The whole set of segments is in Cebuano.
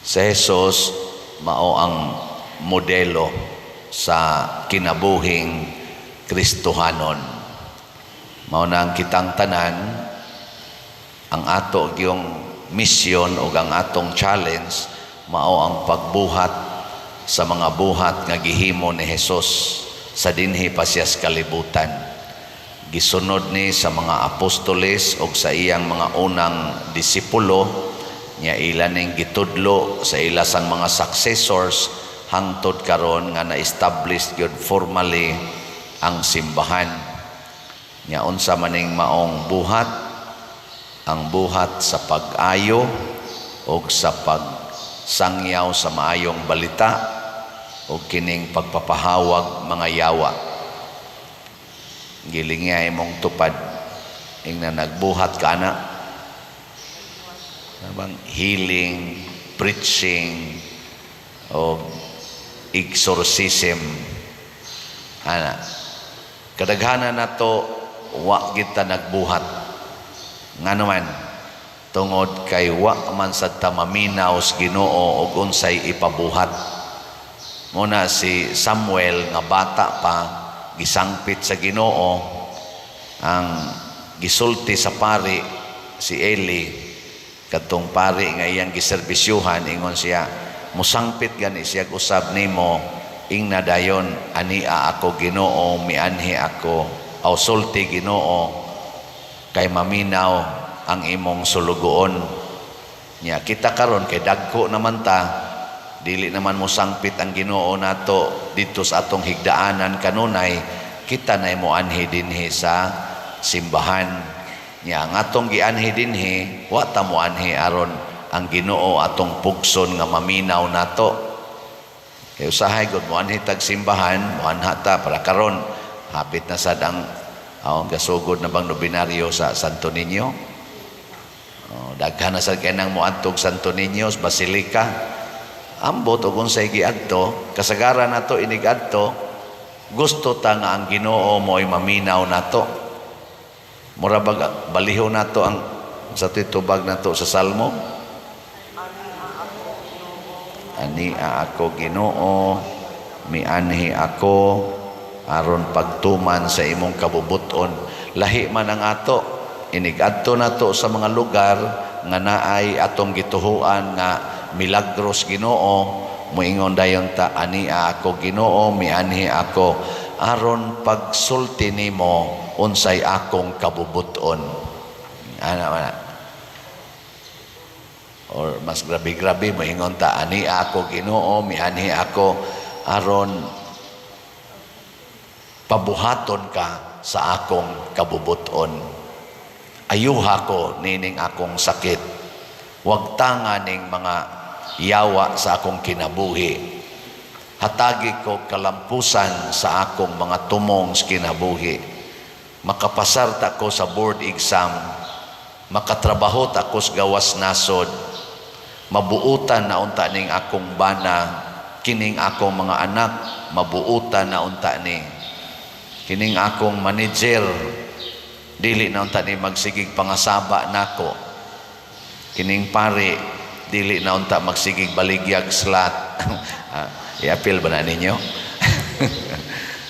Si Jesus mao ang modelo sa kinabuhing Kristohanon. Mao na ang kitang tanan, ang ato gyung misyon o ang atong challenge mao ang pagbuhat sa mga buhat nga gihimo ni Jesus sa dinhi pa siya sa kalibutan. Gisunod ni sa mga apostoles og sa iyang mga unang disipulo nya, ila ning gitudlo sa ila sang mga successors hangtod karon nga na-establish gyud formally ang simbahan. Nya unsa maning maong buhat? Ang buhat sa pag-ayo og sa pagsangyaw sa maayong balita og kining pagpapahawag mga yawa. Gilingyay mong tupad, ingna nagbuhat ka na bang healing, preaching o exorcism ana. Kadaghanan nato, wa kita nagbuhat. Ngano man? Tungod kay wa man sad ta maminaw sa Ginoo og unsay ipabuhat. Muna si Samuel nga bata pa, gisangpit sa Ginoo. Ang gisulti sa pari, si Eli, kadtong pari nga iyang giserbisyuhan, ingon siya, "Musangpit gani siya usab nimo, ingna dayon, 'Ania ako, Ginoo, mianhi ako,' aw sulti, Ginoo, kay maminaw ang imong sulugoon." Nya kita karon kay dagko naman ta, dili naman mo sangpit ang Ginoo nato didto sa atong higdaanan kanunay. Kita na mo anhi dinhi sa simbahan. Nya ang atong gianhi dinhi, wa ta mo anhi aron ang Ginoo atong pugson nga maminaw nato. Kay usahay gud mo anhi tag simbahan, moanha ta para karon hapit na sad ang oh, gasugod na bang nobinaryo sa Santo Niño? Oh, daghan na sad kay nang moadtog Santo Niño Basilica. Ambot og unsay giadto, kasagaran nato inig-adto, gusto ta nga ang Ginoo mo'y maminaw nato. Mura bag baliho nato ang sa titubag nato sa Salmo. "Ania ako, Ginoo, mianhi ako aron pagtuman sa imong kabubuton." Lahi man ang ato inig-adto nato sa mga lugar nga naay atong gituhuan nga milagros Ginoo, moingon dayon ta, "Ania ako, Ginoo, mianhi ako aron pagsulti nimo unsay akong kabubuton." Ana man. Or mas grabe-grabe, moingon ta, "Ania ako, Ginoo, mianhi ako aron pabuhaton ka sa akong kabubuton. Ayuha ko nining akong sakit. Wag tanga ning mga yawa sa akong kinabuhi. Hatagi ko kalampusan sa akong mga tumong sa kinabuhi. Makapasar ta ko sa board exam. Makatrabaho ta ko sa gawas nasod. Mabuutan na unta ning akong bana, kining akong mga anak, mabuutan na unta ni. Kining akong manager, dili na unta ni magsigig pangasaba nako. Kining pari, dili na unta magsigig baligyag slot." Ah, i-appeal ba na ninyo?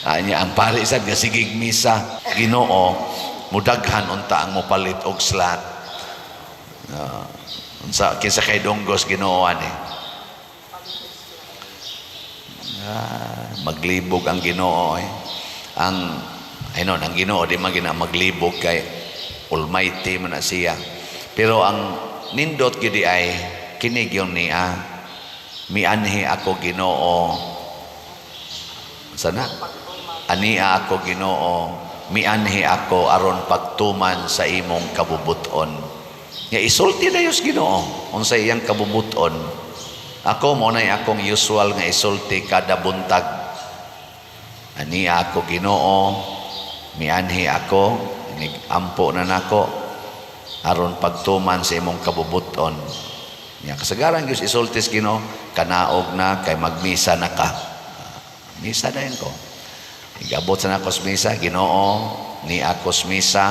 Anya ang pari sad nga sigig misa, Ginoo, mudaghan unta ang mopalit og slot. Unsa, kinsa kay donggos Ginoo ani? Ah, maglibog ang Ginoo eh. Ang aynon, ang Ginoo di man gina maglibog kay Almighty man na siya. Pero ang nindot gid ay kini gyud niya, "Mianhi ako, Ginoo." Sana "Ania ako, Ginoo, mianhi ako aron pagtuman sa imong kabubuton." Nga isulti dayon sa Ginoo unsa iyang kabubuton. Ako mo nay akong usual nga isulti kada buntag. "Ania ako, Ginoo, mianhi ako, ampo na nako aron pagtuman sa imong kabubuton." Nya kasagaran gyud isulti sa Ginoo, "Kanaog na kay magmisa na ka." Misa dayon ko. Igabot sa nako sa misa, "Ginoo, ni ako sa misa,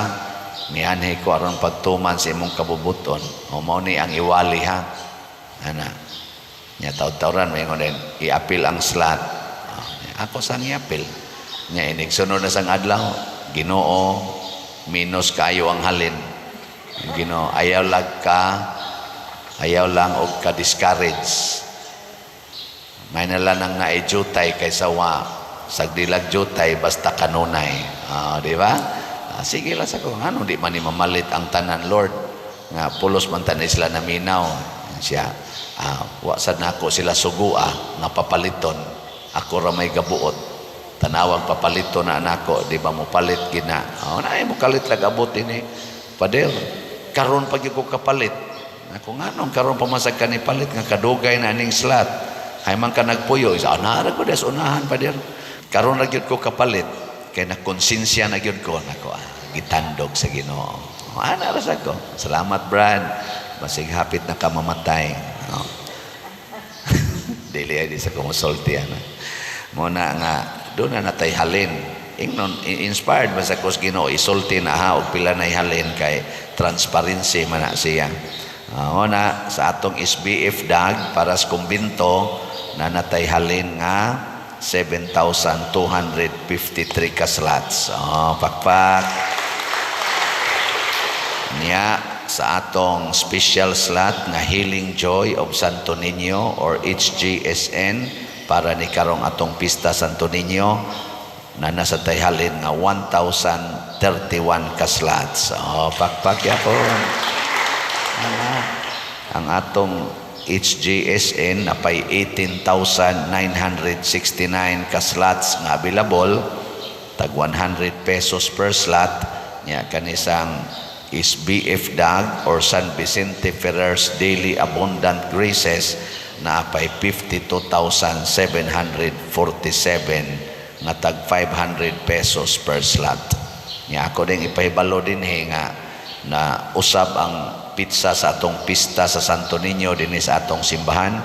mianhi ko aron pagtuman sa imong kabubuton." O mao ni ang iwali ha. Ana. Nya taw-tawran may din i-apil ang slot. Oh, ako sang i-apil. Nya inig sunod na sang adlaw, Ginoo, minus kayo ang halin. Ginoo, ayaw lang ka, ayaw lang og ka discourage. May nala nang naijutay kaysa wa sagdilag jutay, basta kanunay. Ah, di ba? Ah, sige lang sa ko. Ano, di man ni mamalit ang tanan, Lord. Nga pulos man tanan sila naminaw. Siya, ah, wa sad nako sila sugua nga papaliton. Ako ra may gabuot. Tanawag papaliton na nako, di ba mo palit gina. Oh, na mo kalit lag abot ini. Pader, karon pag ko kapalit. Ako nganong karon pamasag ka ni palit nga kadugay na aning slot. Hay man ka nagpuyo, isa ana ko des unahan, pader. Karon ra gyud ko kapalit kay na konsensya na gyud ko nako, ah, gitandog sa Ginoo. Ana ra sa ko. Salamat, Brad. Basig hapit na ka mamatay. Oh. Dili ay di sa kumusulti ana. Mo na nga doon na natay halin. Ingnon inspired ba sa kos Ginoo isulti na ha og pila na halin kay transparency man na siya. Mo na sa atong SBF dag para sa kumbinto na natay halin nga 7,253 ka slots. Oh, pakpak. Niya sa atong special slot nga Healing Joy of Santo Niño or HGSN para ni karong atong pista Santo Niño na nasa tayhalin nga 1,031 ka slots. Oh, pakpak yapon. Ana, ang atong HGSN napay 18,969 ka slots nga available, tag 100 pesos per slot. Nya kanisang SBF DAG or San Vicente Ferrer's Daily Abundant Graces na apay 52,747 nga tag 500 pesos per slot. Nya ako din ipahibalo din he nga na usab ang petsa sa atong pista sa Santo Niño dinhi sa atong simbahan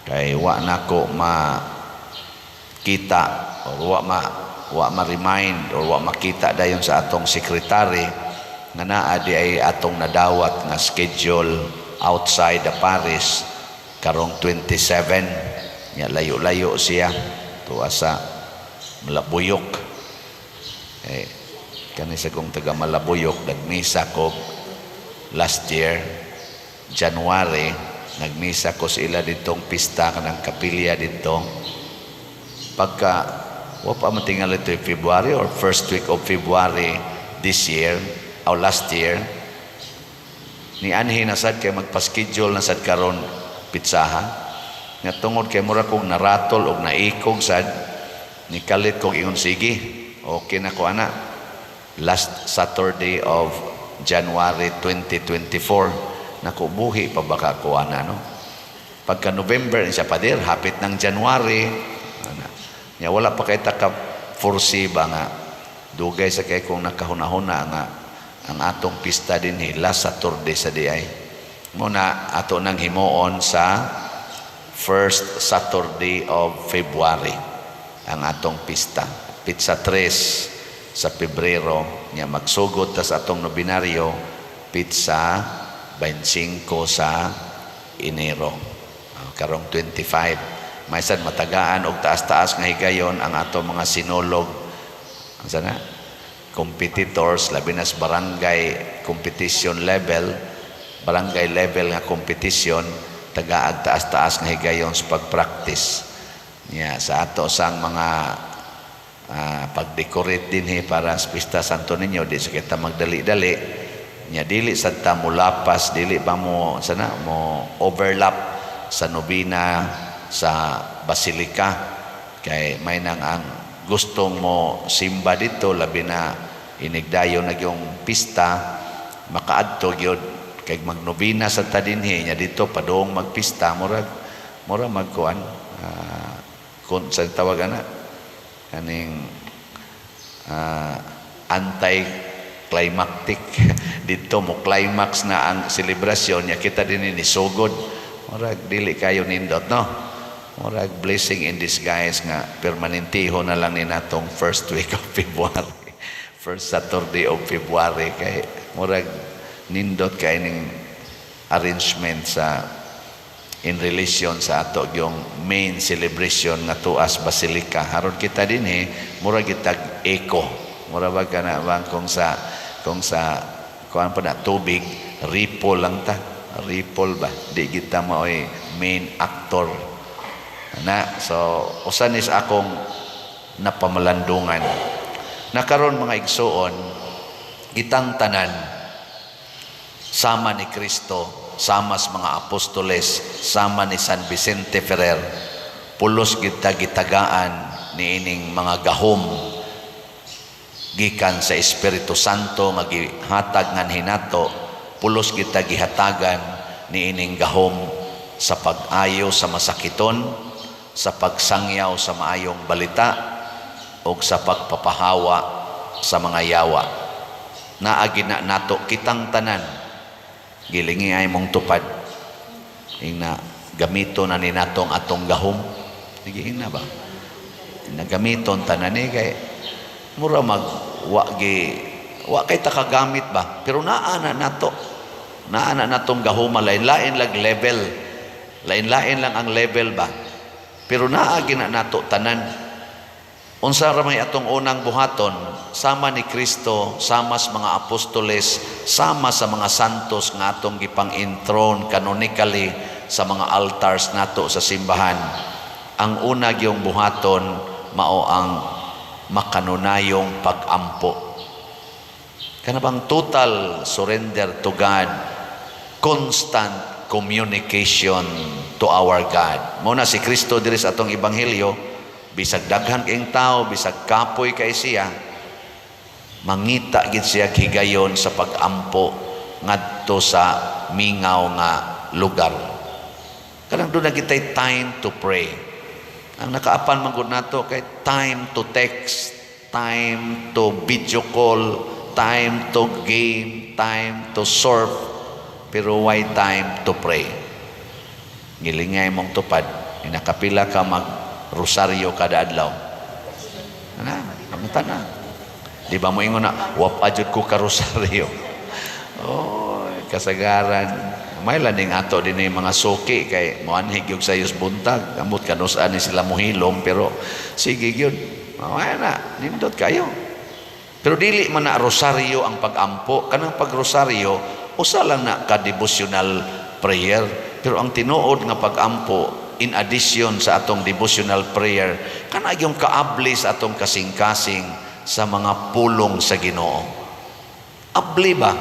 kay wa nako makita or wa ma-remind or wa makita dayon sa atong secretary nga naa di ay atong nadawat nga schedule outside the parish karong 27. Nya layo-layo siya tuwa sa Malabuyok. Eh kani sa kong taga Malabuyok, nagmisa ko last year January, nagmisa ko sa ila ditong pista kanang kapilya dito. Pagka wa pa matingal ito, February or first week of February this year or last year, ni anhi na sad kay magpa-schedule na sad karon pitsaha nga tungod kay mura kog naratol og naikog sad ni kalit kog ingon, sige, okay na ko ana, last Saturday of January 2024. Naku, buhi pa baka ko ana, no? Pagka November siya, pader, hapit ng January ana nya, wala pa kay ta ka foresee ba nga dugay sa kay kung nakahuna-huna nga ang atong pista dinhi last Saturday sa diay. Muna ato nang himuon sa first Saturday of February ang atong pista, petsa 3 sa Pebrero. Nya magsugod ta sa atong nobinaryo petsa 25 sa Enero. Ah, karong 25, may sad matagaan og taas-taas nga higayon ang atong mga sinulog, ang sana competitors, labi na sa barangay competition level, barangay level nga competition, tagaag taas-taas nga higayon sa pag-practice niya sa ato sang mga pag-decorate dinhi para sa Pista Santo Niño. Di sa kita magdali-dali nya, dili sad ta mo lapas, dili ba mo sana mo overlap sa nobina sa basilika kay may nang ang gustong mo simba dito, labi na inigdayo na yung pista, makaadto gyud kay magnobina sa ta dinhi nya dito padung magpista, murag magkuan, kun sa tawag ana kaning anti-climactic. Dito mo climax na ang selebrasyon nya kita din ni sugod, murag dili kayo nindot, no? Murag blessing in disguise nga permanentiho na lang ni natong first week of February, first Saturday of February, kay murag nindot kay ning arrangement sa In relation sa ato yung main celebration nga tuas Basilica. Haron kita dinhi, mura gitag echo. Mura ba kana bang kung sa kuan pa na tubig, ripple lang ta. Ripple ba? Di kita mao'y main actor. Na, so usa ni sa akong napamalandungan. Nakaron, mga igsuon, kitang tanan sama ni Kristo, sama sa mga apostoles, sama ni San Vicente Ferrer, pulos kita gitagaan niining mga gahom gikan sa Espiritu Santo nga gihatag nganhi nato. Pulos kita gihatagan niining gahom sa pag-ayo sa masakiton, sa pagsangyaw sa maayong balita ug sa pagpapahawa sa mga yawa. Naagi na nato kitang tanan. Gilingi ay mong tupad. Ingna gamito na ni nato ang atong gahom. Sige na ba? Nagamiton tanan ni kay mura mag wa gi wa kay ta kagamit ba, pero naa na nato, naa na natong gahoma. Lain-lain lang level, lain-lain lang ang level ba, pero naa gina nato tanan. Unsa ra may atong unang buhaton? Sama ni Kristo, sama sa mga apostoles, sama sa mga santos nga atong gipang-enthrone canonically sa mga altars nato sa simbahan, ang una gyung buhaton mao ang makanunayong pag-ampo. Kana bang total surrender to God, constant communication to our God. Mao na si Kristo diri sa atong ebanghelyo, bisag daghan kayong tao, bisag kapoy kay siya, mangita gid siya higayon sa pag-ampo ngadto sa mingaw nga lugar. Kanang duna kitay time to pray. Ang nakaapan man gud nato kay time to text, time to video call, time to game, time to surf, pero why time to pray? Gilingay mong tupad, inakapila ka mag rosaryo kada adlaw? Ana, kamuta na. Di ba mo ingon na, "Wa pa jud ko ka rosaryo"? Oh, kasagaran. May laning ato din yung mga suki kay moanhig yung sayos buntag. Amot kanus-an ni sila mohilom, pero sige gyud. Mamaya na, nindot kayo. Pero dili man na rosaryo ang pag-ampo. Kanang pag-rosaryo, usa lang na ka-devotional prayer. Pero ang tinuod nga pag-ampo, in addition sa atong devotional prayer, kana yung kaabli sa atong kasing-kasing sa mga pulong sa Ginoo. Abli ba?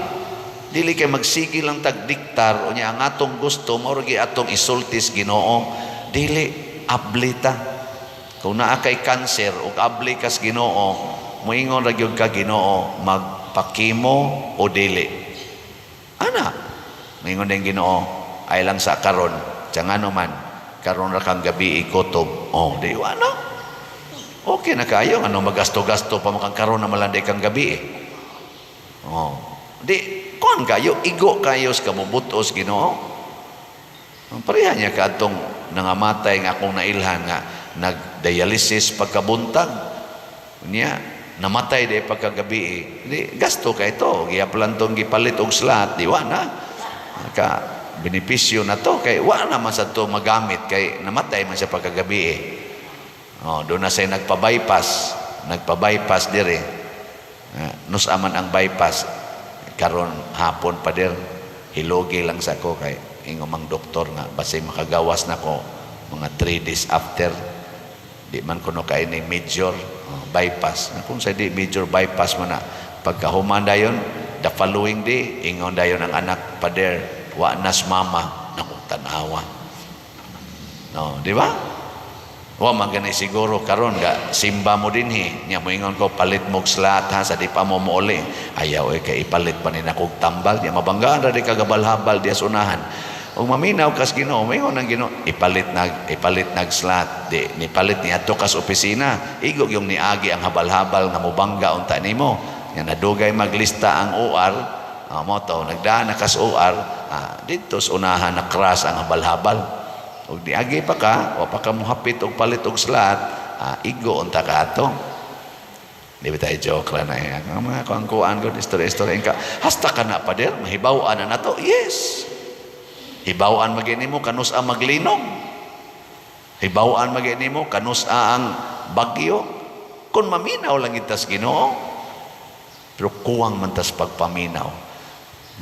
Dili kay magsige lang tag diktar unya ang atong gusto mao ra atong isultis Ginoo. Dili, abli ta. Kung naa kay cancer ug abli kas Ginoo, moingon ra gyud ka, "Ginoo, magpa-chemo o dili?" Ana, moingon din Ginoo, "Ay lang sa karon, tiyan ano man, karon ra kang gabi ikutob." Oh, di ano? Okay na kayo, ano magasto-gasto pa makang karon na malanday kang gabi eh. Oh. Di, kuan kayo, igo kayo sa kabubutos Ginoo. Ang pareha niya kadtong nangamatay nga akong nailhan nga nag-dialysis pagkabuntag. Niya, namatay di pagkagabi eh. Di, gasto kay to. Gihaplan tong gipalit og slot, di wa na. Ka benepisyo na to kay wa na man sa to magamit kay namatay man siya pagkagabi eh. Oh, doon na siya nagpa-bypass, nagpa-bypass dire. Nus aman ang bypass karon hapon pa dir. Hilogi lang sa ko kay ingo mang doktor nga basi makagawas na ko mga 3 days after. Di man kuno kay ni major, oh, bypass. Na kung sa di major bypass mo na pagkahuman dayon, the following day, ingon dayon ang anak, "Pader, wa nas mama." Naku, tanawa. No, di ba? Wa man gani siguro karon ga simba mo dinhi nya moingon ko, "Palit mo slot ha, sa di pa mo mouli." "Ayaw eh, kay ipalit pa ni nakog tambal." Nya mabanggaan ra di kagabal-habal diya sa unahan. Ug maminaw kas Ginoo, moingon ang Ginoo, "Ipalit nag slot." Di nipalit ni adto kas opisina, igo yung niagi ang habal-habal nga mobangga unta nimo. Nya nadugay maglista ang OR, mo to nagdaan na kas OR, didto sa unahan na crash ang habal-habal. Ug niagi pa ka, wa pa ka mohapit og palit og slot, igo unta ka ato. Di ba tayo joke ra na eh. Ang mga kuan-kuan ko, istorya-istorya ka. Hasta ka na, pader, mahibaw-an na nato. Yes. Hibaw-an man nimo kanus-a maglinog. Hibaw-an man nimo kanus-a ang bagyo. Kung maminaw lang itas Ginoo. Pero kuwang man tas pagpaminaw.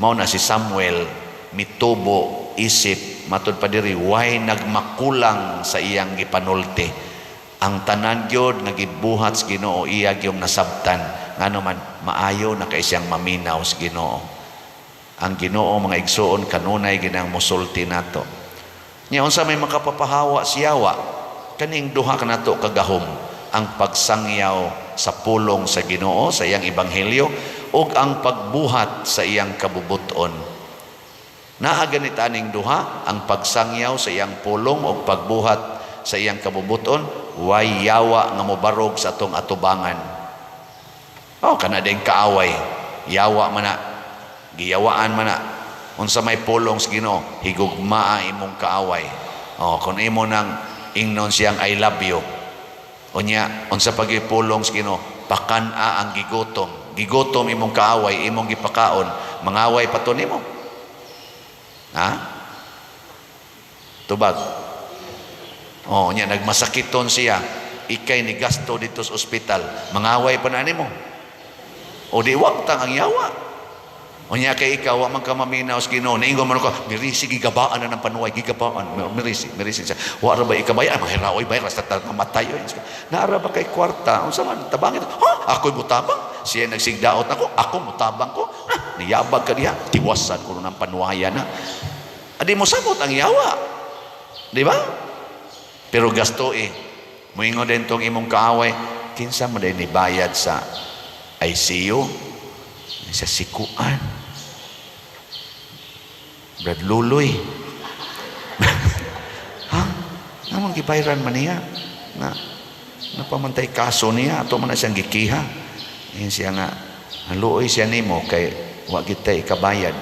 Mao na si Samuel mitubo isip, matud pa diri, way nagmakulang sa iyang gipanulti. Ang tanan gyud nga gibuhat sa Ginoo, iya gyud nasabtan. Ngano man maayo na kay siyang maminaw sa Ginoo. Ang Ginoo, mga igsuon, kanunay ginang musulti nato. Nya unsa may makapapahawa sa yawa? Kaning duha kanato kagahom, ang pagsangyaw sa pulong sa Ginoo, sa iyang ebanghelyo, ug ang pagbuhat sa iyang kabubuton. Naa ganit aning duha, ang pagsangyaw sa iyang pulong ug pagbuhat sa iyang kabubuton, way yawa nga mobarog sa atong atubangan. Oh, kana din kaaway. Yawa man na. Giyawaan man na. Unsa may pulong sa Ginoo, higugmaa imong kaaway. Oh, kung imo nang ingnon siyang "I love you." Unya, unsa pagipulong sa Ginoo, pakan-a ang gigutom. Gigutom imong kaaway, imong gipakaon, mangaway pa to nimo. Ha? Tubag. Oh, nya nagmasakiton siya. Ikay ni gasto dito sa ospital. Mangaway pa na nimo. O di wagtang ang yawa. Unya kay ikaw, wa man ka maminaw sa Ginoo. Niingon man ko, mirisi gigabaan na ng panuway, gigabaan. Mirisi, mirisi siya. Wa ra ba ikabay? Ay, mahiraoy bayar, basta mamatay. Oy. Naara ba kay kwarta? Unsa man, tabangin. Ha? Ako'y mutabang? Siya nagsigdaot ako, ako mutabang ko. Ha? Niyabag ka diha, tiwasan ko ng panuwayan na. Adi mo sabot ang yawa. Di ba? Pero gasto eh. Muingon din tong imong kaaway, kinsa man ni bayad sa ICU? Sa sikuan. Brad Luloy. Ha? Namang gibayran man niya? Nga, napamantay kaso niya, ato man na siyang gikiha. Ayun siya nga, haluoy siya nimo kay wa kita ikabayad.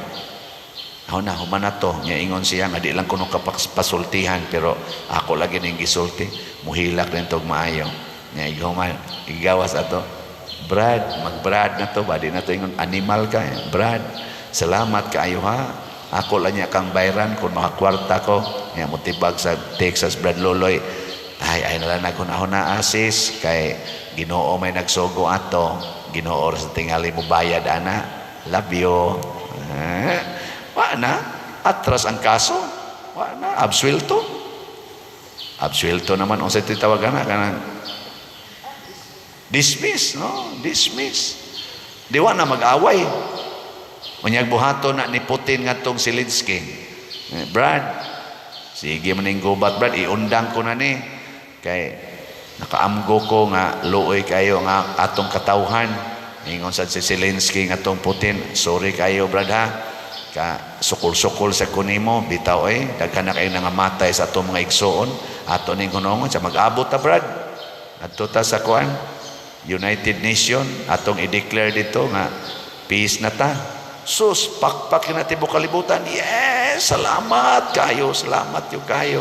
Ako na, human na to. Nya ingon siya nga di lang kuno kapasultihan, pero ako lagi ning gisulti. Muhilak rin tog maayo. Nya iguman, igawas ato. Brad, mag-brad na to ba? Di na to ingon animal ka. Eh. Brad, salamat kaayo ha. Ako lang niya kang bayran kung makakwarta ko. Nya motibag sa Texas, Brad Loloy. Ay, ay nala naghunahon na asis kay Ginoo may nagsugo ato. Ginoo sa tingali mo bayad ana. Love you. Eh, wa na. Atras ang kaso. Wa na. Absuelto. Absuelto naman. Unsa titawag na kanang dismiss, no? Dismiss. Di wa na mag-away. Unyag buhaton na ni Putin ngadtong Zelensky. Eh, Brad, sige man ning gubat, Brad, iundang ko na ni. Kay nakaamgo ko nga luoy kayo nga atong katawhan. Ingon sad si Zelensky ngadtong Putin, "Sorry kayo, Brad, ha. Ka sukol-sukol sa kunimo, bitaw eh, daghan na kayo nangamatay sa atong mga igsuon. Ato ning hunongon sa mag-abot ta, Brad. Adto ta sa kuan, United Nation, atong i-declare dito nga peace na ta." Sus, pakpak na tibuok kalibutan. Yes, salamat kayo, salamat yung kayo.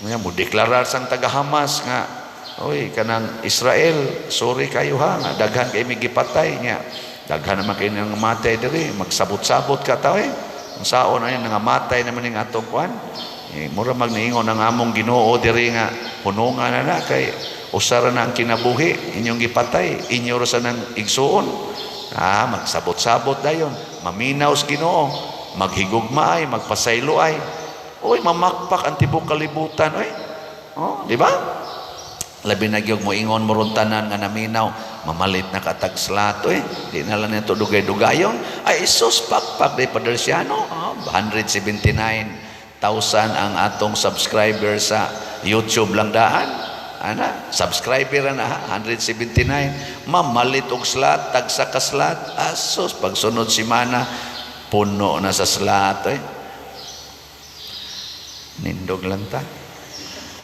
Nga mo deklarar sang taga Hamas nga, "Oy, kanang Israel, sorry kayo ha, nga daghan kay mi gipatay niya. Daghan naman kayo nang matay diri, magsabot-sabot ka tao eh. Ang saon ay nangamatay naman ning atong kuan. Eh, mura magniingon ang among Ginoo diri nga hunungan na na kay usara na ang kinabuhi inyong gipatay, inyo ra sa nang igsuon." Ah, magsabot-sabot dayon, maminaw sa Ginoo, maghigugma ay, magpasaylo ay. Oy, mamakpak ang tibok kalibutan oy. Oh, di ba? Labi na gyud moingon mo ron tanan nga naminaw, mamalit na katag slot oy. Di na lang nito dugay-dugayon. Ay sus, pakpak di Padersiano. Oh, 179,000 ang atong subscriber sa YouTube lang daan. Ana, subscriber na ha, 179. Mamalit og slot, tagsa ka slot. Asos, pagsunod simana, puno na sa slot. Eh. Nindog lang ta.